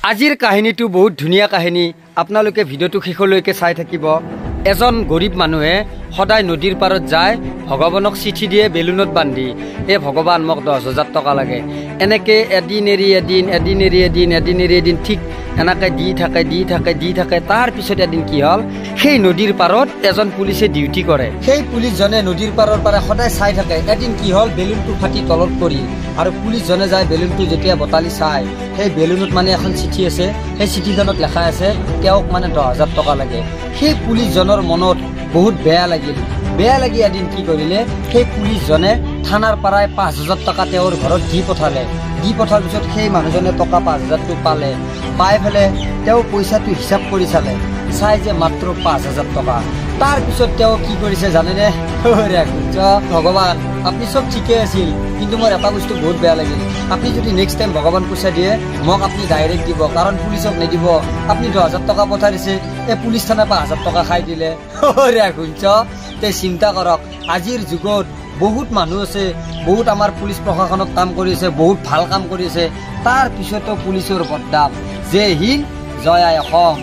আজিৰ কাহিনীটো বহুত ধুনীয়া কাহিনী, আপোনালোকে ভিডিঅ'টো শেষলৈকে চাই থাকিব। এজন গৰীব মানুহে সদায় নদীৰ পাৰত যায়, ভগৱানক চিঠি দিয়ে বেলুনত বান্ধি, এ ভগৱান মোক 10,000 টকা লাগে। এনেকৈ এদিন এৰি এদিন, এদিন এৰি এদিন, এদিন এৰি এদিন, ঠিক এনেকৈ দি থাকে, দি থাকে, দি থাকে। তাৰপিছত এদিন কি হ'ল, সেই নদীৰ পাৰত এজন পুলিচে ডিউটি কৰে। সেই পুলিচজনে নদীৰ পাৰৰ পৰা সদায় চাই থাকে। এদিন কি হ'ল, বেলুনটো ফাটি তলত পৰিল আৰু পুলিচজনে যায় বেলুনটো যেতিয়া বটালি চায়, সেই বেলুনত মানে এখন চিঠি আছে। সেই চিঠিখনত লেখা আছে তেওঁক মানে 10,000 টকা লাগে। সেই পুলিচজনৰ মনত বহুত বেয়া লাগিল। বেয়া লাগি এদিন কি কৰিলে, সেই পুলিচজনে থানাৰ পৰাই 5,000 টকা তেওঁৰ ঘৰত দি পঠালে। দি পঠোৱাৰ পিছত সেই মানুহজনে টকা 5,000টো পালে। পাই পেলাই তেওঁ পইচাটো হিচাপ কৰি চালে, চাই যে মাত্ৰ 5,000 টকা। তাৰপিছত তেওঁ কি কৰিছে জানেনে? ভগৱান আপুনি চব ঠিকে আছিল, কিন্তু মোৰ এটা বস্তু বহুত বেয়া লাগিল। আপুনি যদি নেক্সট টাইম ভগৱান পইচা দিয়ে, মোক আপুনি ডাইৰেক্ট দিব, কাৰণ পুলিচক নিদিব। আপুনি 10,000 টকা পঠাই দিছে, এই পুলিচ থানাৰ 5,000 টকা খাই দিলে। শুনছ তে চিন্তা কৰক, আজিৰ যুগত বহুত মানুহ আছে, বহুত আমাৰ পুলিচ প্ৰশাসনত কাম কৰি আছে, বহুত ভাল কাম কৰি আছে, তাৰ পিছতো পুলিচৰ বদনাম। জয় হিন্দ, জয় আই অসম।